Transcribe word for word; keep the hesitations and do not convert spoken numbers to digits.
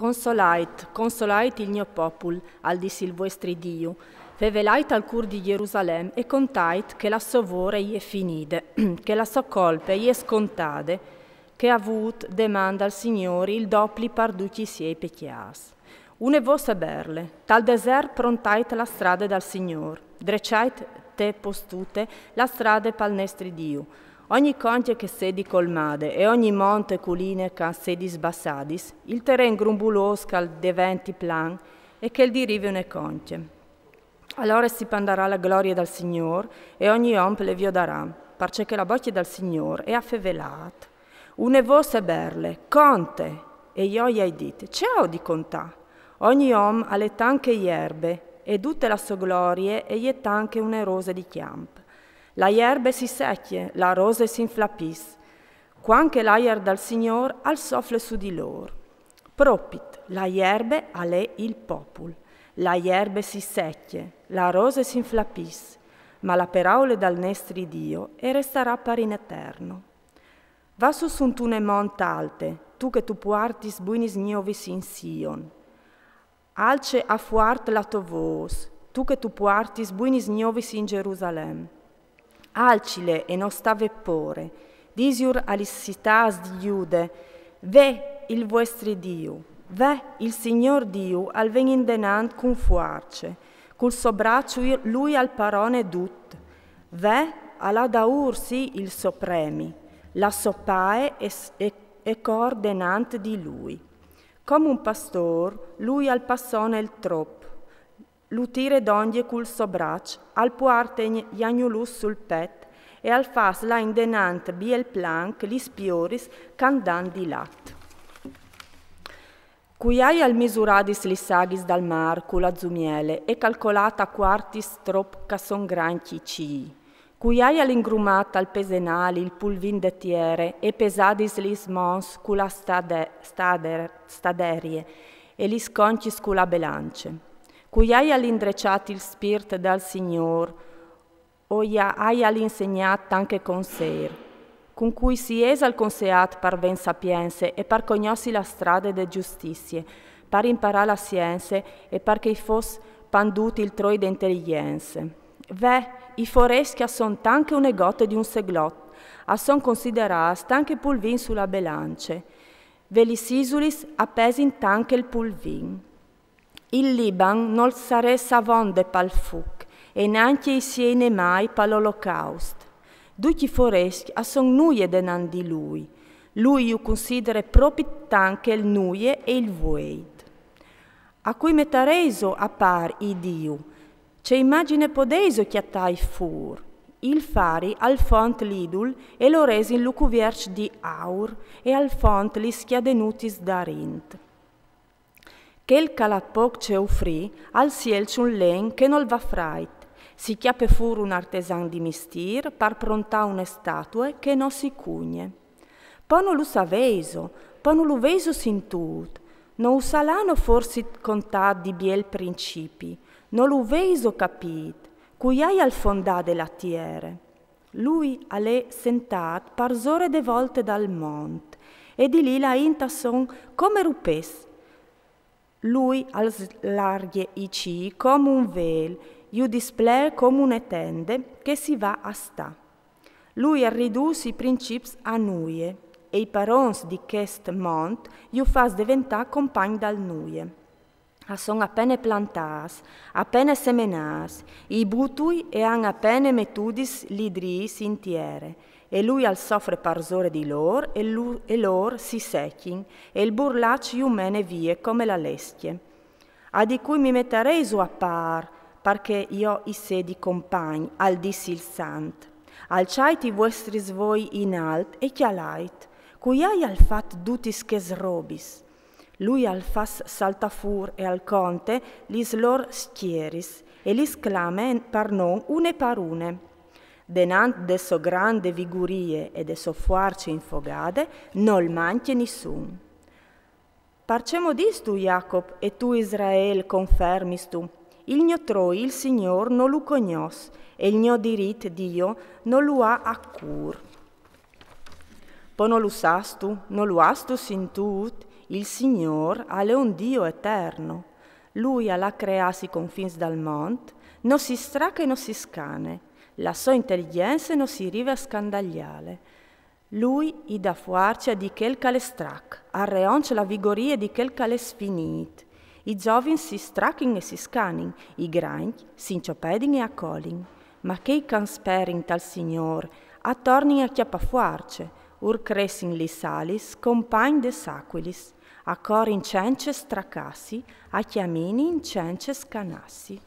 Consolait, consolait il gno popul, al dis il vuestri Diu. Fevelait al cûr di Jerusalem e contait che la sô vore e je finide, che la sô colpe e je scontade, che à vût deman dal Signôr il dopli par ducj i siei pecjâts. Une vôs e berle: tal desert prontait la strade dal Signôr, dreçait te postute la strade pal nestri Diu. Ogni concje che sedi colmade e ogni mont e culine che a sedi sbassadis, il teren grumbulôs che al deventi plan e che al derive une concje. Alore si pandarà la glorie dal Signôr e ogni om le viodarà, parcè che la bocje dal Signôr e à fevelât. Une vôs e berle: conte! E jo i ai dit: ce aio di contâ? Ogni om al è tant che jerbe, e dute la sô glorie e je tant che une rose di cjamp. La jerbe si secje, la rose si inflapìs, cuant che l'aiar dal Signôr al sofle su di lôr. Propit, la jerbe al è il popul. La jerbe si secje, la rose si inflapìs, ma la peraule dal nestri Diu e restarà par in eterno. Va sù suntune mont alte, tu che tu puartis buinis gnovis in Sion. Alce a fuart la tô vôs, tu che tu puartis buinis gnovis in Jerusalem. Alcile e no stâ vê pôre, disiur a lis citâts di Jude: ve il vuestri Diu, ve, il Signôr Diu al ven indenant cun fuarce, cul so braç lui al parone dut. Ve, al à daûr sì il so premi, la sô pae e, e, e cor denant di lui. Come un pastôr, lui al passone il trop, lu tire dongje cul so braç, al puarte i agnulus sul pet e al fâs lâ indenant biel planc lis pioris che a 'nd àn di lat. Cui aial misuradis lis aghis dal mâr cu la zumiele e calcolât a cuartis trop che a son grancj i cîi? Cui aial ingrumât al pesenâl il pulvin de tiere e pesadis lis monts cu la stade-, stader-, staderie e lis concjis cu la belance? Cui aial indreçât il spirt dal Signôr, o i aial insegnât tant che conseîr? Cun cui si ès al conseât par vê sapience e par cognossi la strade de justizie, par imparâ la sience e par che i fos pandût il troi de inteligjence? Ve, i forescj a son tant che une gote di un seglot, a son considerâts tant che pulvin su la belance. Ve, lis isulis a pesin tant che il pulvin. Il Liban nol sarès avonde pal fuc, e nancje i siei nemâi pal olocaust. Ducj i forescj a son nuie denant di lui. Lui ju considere propit tant che il nuie e il vueit. A cui metarêso a pâr i Diu? Ce imagjine podêso cjatâi fûr? Il fari al font l'idul e lo resin lu cuvierç di aur e al font lis cjadenutis d'arint. Chel che al à pôc ce ufrî, al sielç un len che nol va frât. Si cjape fûr un artesan di mistîr par prontâ une statue che no si cugne. Po no lu savêso, po no lu vêso sintût? No us alano forsit contât di biel principi? No lu vêso capît? Cui aial fondade la tiere? Lui al è sentât parsore de volte dal mont, e di li la int a son come rupes. Lui al slargje i cîi come un vêl, ju displee come une tende che si va a stâ. Lui al ridûs i princips a nuie, e i parons di chest mont ju fâs deventâ compagn dal nuie. A son a pene plantâts, a pene semenâts, i butui e àn a pene metudis li driis in tiere, e lui al sofre parsore di lôr, e lu-, e lôr si secjin, e il burlaç ju mene vie come la lescje. A di cui mi metarêso a pâr, par che jo i sedi compagn? Al dis il Sant. Alçait i vuestris voi in alt e cjalait. Cui aial fat dutis chês robis? Lui al fâs saltâ fûr e al conte lis lôr scjeris e lis clame par non une par une. Denant de sô grande vigurie e de sô fuarce infogade, nol mancje nissun. Parcè mo distu, Jacob, e tu, Israel, confermistu? Il gno troi il Signôr no lu cognòs, e il gno dirit Dio no lu à a cûr. Po no lu sâstu, no lu âstu sintût? Il Signôr al è un Dio eterno. Lui al à creàts i confins dal mont, no si strache e no si scane. La sô inteligjence no si rive a scandagliâle. Lui i dà fuarce a di chel ch'al è strac, al reonç la vigorie di chel ch'al è sfinît. I zovins si strachin e si scanin, i grancj si inciopedin e a colin. Ma chei ch'a sperin tal Signôr a tornin a cjapâ fuarce, ur cressin lis alis compagn des acuilis, a corin cence stracâsi, a cjaminin cence scanâsi.